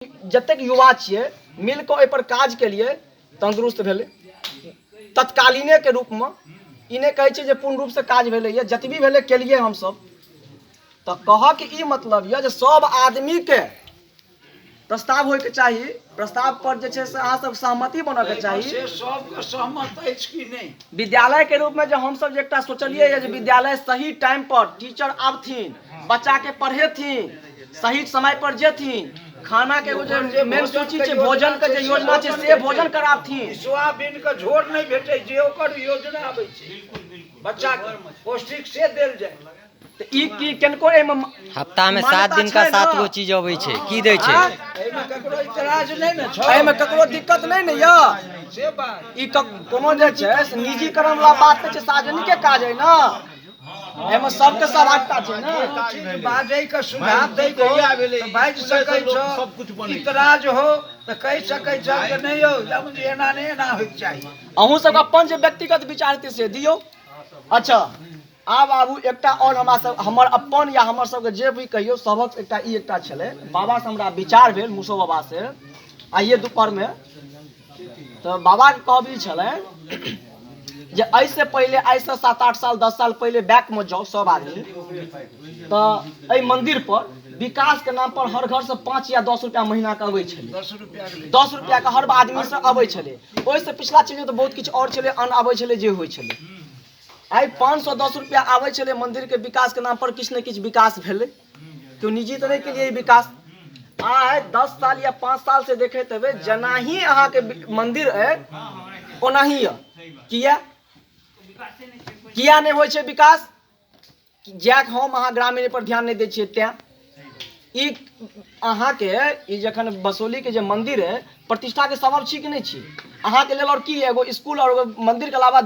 जतेक युवा छियै मिल कऽ ओहिपर काज केलियै, तन्दुरुस्त भेलै तत्कालीनेके रूपमे। ई नहि कहै छै जे पूर्ण रूपसँ काज भेलैए, जतबी भेलै केलियै हमसभ। तऽ कहऽके ई मतलब यऽ जे सभ आदमीके प्रस्ताव होइके चाही, प्रस्ताव पर जे छै से अहाँ सब सहमति बनऽके चाही। से सबके सहमत अछि कि नहि? विद्यालयके रूपमे जे हमसभ जे एकटा सोचलियै जे विद्यालय सही टाइम पर टीचर आबथिन, बच्चाके पढ़ेथिन, सही समय पर जेथिन, खाना के एगो जे मेन सूची छै, भोजन के जे योजना छै से भोजन कराबथिन। सोयाबीन के झोर नहि भेटै छै, ओकर योजना आबै छै, बच्चा के पौष्टिक से देल जाय। तऽ ई की किनको एहिमे हफ्ता में 7 दिन का 7 गो चीज अबै छै, की दै छै? एहिमे ककरो इतराज नहि ने छै? एहिमे ककरो दिक्कत नहि ने यऽ? से बात ई कोनो जे छै से निजीकरण वाला बात नहि छै, सार्वजनिके काज है ने, एहिमे सबके सहभागिता छै ने। चीज बाजै के सुझाव दै के हो तऽ बाजि सकै छौ, इतराज हो तऽ कहि सकै छौ जे नहि यौ जे एना नहि एना होइके चाही। अहूँ सब अपन जे व्यक्तिगत विचार हेतै से दियौ। अच्छा, आब आबू एकटा आओर हमरा सब हमर अपन या हमर सबके जे भी कहियौ सबक एकटा ई एकटा छलै। बाबा से हमरा विचार भेल, मुसो बाबा से आइए दुपहरमे, तऽ बाबाके कहब ई छलै जे एहिसँ पहिले, आइसँ 7 8 साल 10 साल पहिले बैकमे जाउ सब आदमी, तऽ एहि मन्दिर पर विकासके नाम पर हर घरसँ 5 या 10 रुपया महीनाके अबै छलै। 10 रुपया, 10 रुपयाके हर आदमीसँ अबै छलै। ओहिसँ पिछला चीज तऽ बहुत किछु आओर छलै, अन्न अबै छलै, जे होइ छलै। आइ 510 रुपया आबै छलै मन्दिरके विकासके नाम पर, किछु ने किछु विकास भेलै, केओ निजी तऽ नहि केलियै विकास। आइ 10 साल या 5 साल से देखैत हेबै, जेनाही अहाँके मन्दिर अइ ओनाही यऽ। किया किया नहि होइ छै विकास? जैक हम अहाँ ग्रामीण पर ध्यान नहि दै छियै तैं। ई अहाँके ई जखन बसौलीके जे मन्दिर अइ, प्रतिष्ठाके सबब छी कि नहि छी अहाँके लेल? आओर की एगो स्कूल आओर एगो मन्दिरके अलावा?